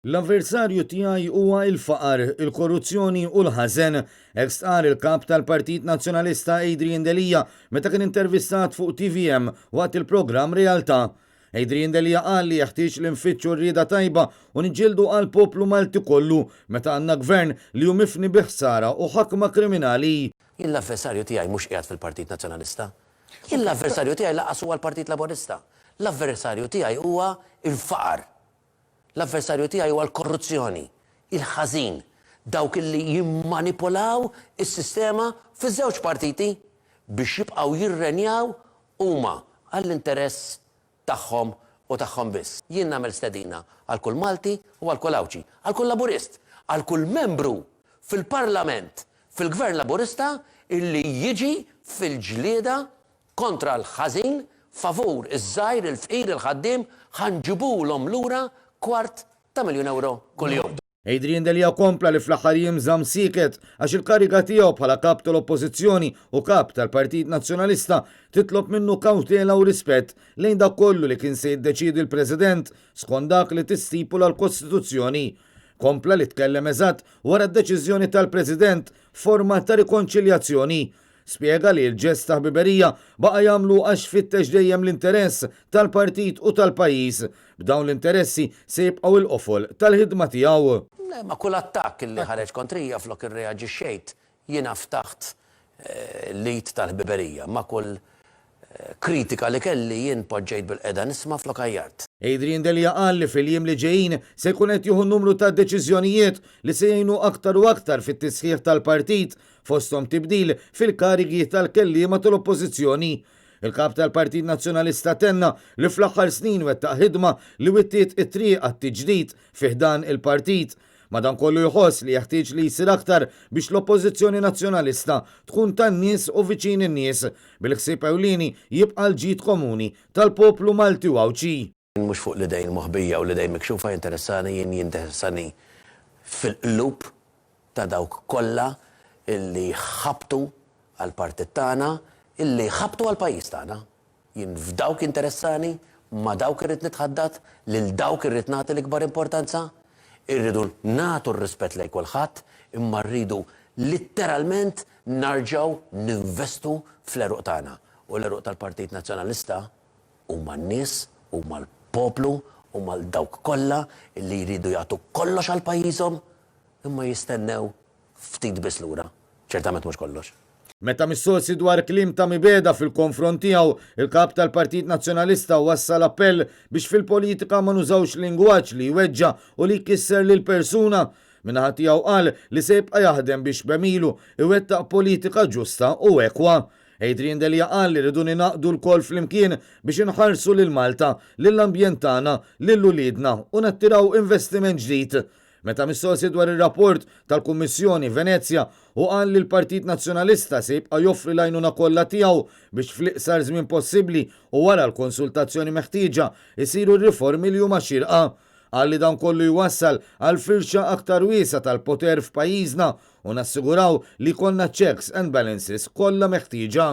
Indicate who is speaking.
Speaker 1: L-avversarju tiegħi huwa l-faqar, il-korruzzjoni u l-ħażen, hekk stqarr il-Kap tal-Partit Nazzjonalista Adrian Delia meta kien intervistat fuq tvm waqt il-programm Realtà. Adrian Delia qal li jeħtieġ li nfittxu r-rieda tajba u niġġieldu għall-poplu Malti kollu meta għandna Gvern li hu mifni bi ħsara u ħakma kriminali.
Speaker 2: Jien l-avversarju tiegħi mhux qiegħed fil-Partit Nazzjonalista. Jien l-avversarju tiegħi lanqas huwa l-Partit Laburista. L-avversarju tiegħi huwa l-faqar. L-avversarju tiegħi huwa l-korruzzjoni, il-ħażin, dawk illi jimmanipulaw is-sistema fiż-żewġ partiti biex jibqgħu jirrenjaw huma għall-interess tagħhom u tagħhom biss. Jien nagħmel stedina għal kull Malti u għal kull Għawdxi, għal kull Laburist, għal kull membru fil-Parlament fil-Gvern Laburista illi jiġi fil-ġlieda kontra l-ħażin, favur iż-żgħir, il-fqir, il-ħaddiem, ħa nġibulhom lura kwart ta' miljun ewro kuljum.
Speaker 1: Adrian Delia kompla li fl-aħħar jiem żamm sieket għax il-kariga tiegħu bħala Kap tal-Oppożizzjoni u Kap tal-Partit Nazzjonalista titlob minnu kawtela u rispett lejn dak kollu li kien se jiddeċiedi l-President skont dak li tistipula l-Kostituzzjoni. Kompla li tkellem eżatt wara d-deċiżjoni tal-President f'forma ta' rikonċiljazzjoni. Spjega li l-ġest ta' ħbiberija baqa' jagħmlu għax fittex dejjem l-interess tal-partit u tal-pajjiż. B'dawn l-interessi se jibqgħu l-qofol tal-ħidma tiegħu.
Speaker 2: Le, ma' kull attakk li ħareġ kontrija flok irreaġixxejt, jiena ftaħt l-id tal-ħbiberija. Ma' kull kritika li kelli jien poġġejt bilqiegħda nisma' flok għajjart.
Speaker 1: Adrian Delia qal li fil-jiem li ġejjin se jkun qed jieħu numru ta' deċiżjonijiet li se jgħinu aktar u aktar fit-tisħiħ tal-partit fosthom tibdil fil-karigi tal-kelliema tal-Oppożizzjoni. Il-Kap tal-Partit Nazzjonalista tenna li fl-aħħar snin wettaq ħidma li wittiet it-triq għat-tiġdid fi ħdan il-partit. Madankollu jħoss li jeħtieġ li jsir aktar biex l-Oppożizzjoni Nazzjonalista tkun tan-nies u viċin in-nies, bil-ħsieb ewlieni jibqa' l-ġid komuni tal-poplu Malti u Għawdxi.
Speaker 2: Jien mhux fuq l-idejn moħbija u l-idejn mikxufa jinteressani, jien jinteressani fil-qlub ta' dawk kollha illi ħabtu għall-partit tagħna, illi ħabtu għall-pajjiż tagħna. Jien f'dawk jinteressani, ma' dawk irrid nitħaddat, lil dawk irrid nagħti l-ikbar importanza. Irridu nagħtu r-rispett lejn kulħadd, imma rridu litteralment narġgħu ninvestu fl-għeruq tagħna. U l-għeruq tal-Partit Nazzjonalista Huma n-nies, huma l-poplu, huma dawk kollha li jridu jagħtu kollox għal pajjiżhom imma jistennew ftit biss lura, ċertament mhux kollox.
Speaker 1: Meta mistoqsi dwar kliem ta' mibegħda fil-konfront tiegħu, il-Kap tal-Partit Nazzjonalista wassal appell biex fil-politika ma nużawx lingwaġġ li jweġġa' u li jkisser lil persuna. Min-naħa tiegħu qal li se jibqa' jaħdem biex b'għemilu iwettaq politika ġusta u ekwa. Adrian Delia qal li rridu ningħaqdu lkoll flimkien biex inħarsu lil Malta, lill-ambjent tagħna, lil uliedna u nattiraw investiment ġdid. Meta mistoqsi dwar ir-rapport tal-Kummissjoni Venezja, hu qal li l-Partit Nazzjonalista se jibqa' joffri l-għajnuna kollha tiegħu biex fl-iqsar żmien possibbli u wara l-konsultazzjoni meħtieġa jsiru r-riformi li huma xierqa. Qal li dan kollu jwassal għal firxa aktar wiesgħa tal-poter f'pajjiżna u nassiguraw li jkollna checks and balances kollha meħtieġa.